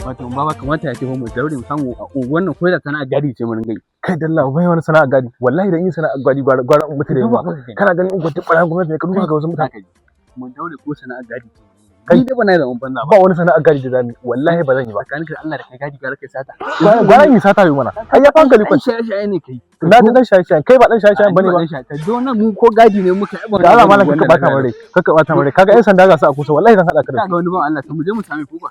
Wato baba, kamata ya ce mu daure mu samu a unguwan nan ko da sana'a gadi ce mu ringa yi. Kai dalla, bai wani sana'a gadi. Wallahi da yin sana'a gadi gwara gwara in mutu da yunwa. Kana ganin unguwar duk ɓarayin gwamnati ne, ka duba ga wasu mutane. Mu daure ko sana'a gadi ce mu ringa yi. Kai. Ni dai ba na yi zaman banza ba. Ba wani sana'a gadi da zamu yi, wallahi ba zan yi ba. Tsakaninka da Allah, da kai gadi gara kai sata. Gwara in yi sata yi mana ai, ya fi hankali Ai kwanci. shaye shaye ne kai. Na ji dan shaye shaye, kai ba dan shaye shaye bane ba. Ka nan mu ko gadi ne muka yi ba. Da Allah malam, kaka bata min rai, kaka bata min rai. Kaga yan sanda ga su a kusa, wallahi zan hada ka da su. Ga wani ban Allah, to mu je mu same ku ba.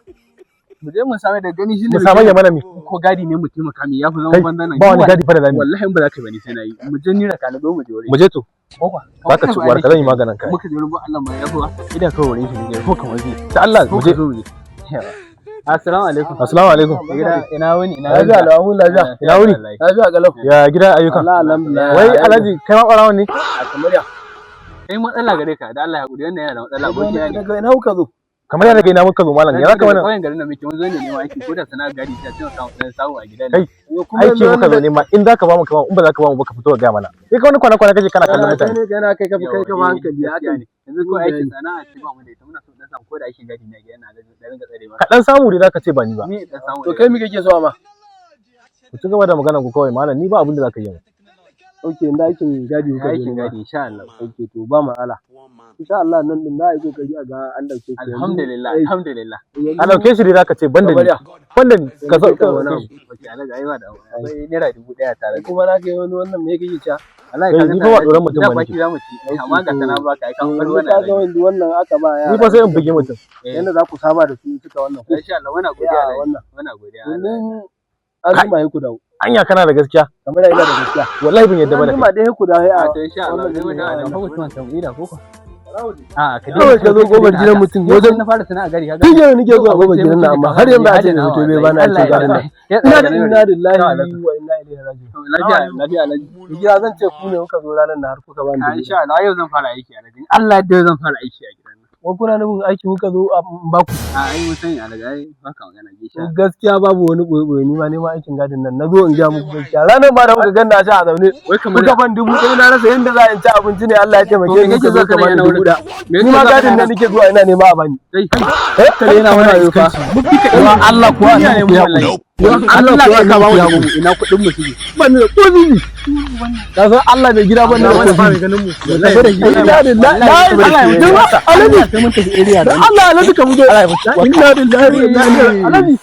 Mu je mu same da gani shine. Mu samu ya mana mi? Ko gadi ne mu taimaka mi, yafi zaman Kai, banza nan. ba wani gadi fa da zamu yi. Wallahi in ba za ka bani sai na yi. Mu je ni raka na zo mu je wurin. Mu je to. Ko Zaka ci uwar ka, zan yi maganin ka. Muka je wurin ba Allah ma yafi ba. Idan kawai wurin shi ne ko kamar zai. Da Allah Ko mu ka je. zo mu je. Yawa. Assalamu alaikum. Assalamu alaikum. Gida ina wuni, ina Lafiya alhamdu, lafiya. Ina wuni? Lafiya kalau. Ya gida, ayyuka? Allah, alhamdulillah. Wai alhaji, kai ma ɓarawon ne? A kamar ya. Kai matsala gare ka, da Allah ya hakuri, wannan yana da matsala, aboki ne. Daga ina kuka zo? Kamar yana daga ina muka zo, malam, ya zaka mana? Kauyen garin da muke, mun zo ne neman aiki ko da sana'a gadi ta taimaka mu dan samu a gida ne. Kai, aiki muka zo nema. In zaka ba mu ka ba mu, in ba zaka ba mu ba ka fito ka gaya mana. Sai ka wani kwana kwana kake kana kallon mutane. Kai ne kana kai ka kai ka hankali ya Gaskiya kai. ne. Yanzu ko aikin sana'a ce ba mu da ita, muna so dan samu ko da aikin gadi ne a gida na da ringa tsare ba. Ka dan samu dai zaka ce ba ni ba. Ni dan samu. To kai me kake so ma? Ku ci gaba da maganar ku kawai malam, ni ba abin da zaka yi mu. Okay, inda aikin gadi kuka zo aikin nema. gadi insha Allah. Okay, to ba matsala. Insha Allah nan din za a yi kokari a ga an dauke ku. Alhamdulillah, alhamdulillah. A dauke shi dai zaka ce banda ni. Kamar ya. Banda ni ka zo. Kai wani abu. Okay, alhaji, ai ba da akwai ₦1,000 tare da Kuma na kai wani wannan me kake cewa? Wallahi Kai, ka ni fa ba tsoron mutum da ba baki nake. za mu ci, amma ga sana baka ai kan Yanzu farko ka wannan. ga wanda wannan aka ba yara. Ni fa sai in bugi mutum. Yanda za ku saba da su suka wannan ko. Insha Allah muna godiya Ya alhaji. wannan. Muna godiya. Domin an jima ku dawo. Anya kana da gaskiya? Kamar ina da gaskiya. Wallahi ban yadda ba An da jima kai. dai ku dawo A a to insha Allah wannan sai mu dawo ne. da mutum ta mu ida ko ko. A ka Kawai ka zo gobar gidan mutum wajen na fara sana'a gari kaga. tun yau nake zuwa gobar gidan nan, amma har yanzu a ce da mutum bai bani aikin gadin nan. Ina da inna lillahi wa inna ilaihi raji'un. Lafiya lafiya alhaji. Gida zan ce ku ne kuka zo ranar na har kuka bani A dubu. insha Allah yau zan fara aiki alhaji. Allah da yau zan fara aiki a gidan nan. Wa kuna nufin aiki kuka zo a ba ku? A ai mun sani alhaji, ai baka magana insha Allah. Gaskiya babu wani boye-boye, ni ma neman aikin gadin nan na zo in ga muku gaskiya. Ranar ma da kuka ganna shi a zaune. Wai kamar Kuka ban 1,000, na rasa yadda za in ci abinci ne, Allah ya taimake To me ni kake kuka zo zuwa ka kana bani yana dubu wurin? ɗaya. Me Ni ma gadin nan nake zuwa ina nema a bani. Kai, Kare yana wani ayo fa. Allah kuwa ne mu wallahi. Allah kuwa ka ba mu ina kuɗin mu suke. Ban da ko zibi. Ka san Allah mai gida, ban da ko zibi. ganin mu. Wallahi inna lillahi alhaji Sai mun tafi area da Allah alhaji ka fito. Inna lillahi wa inna ilaihi alhaji.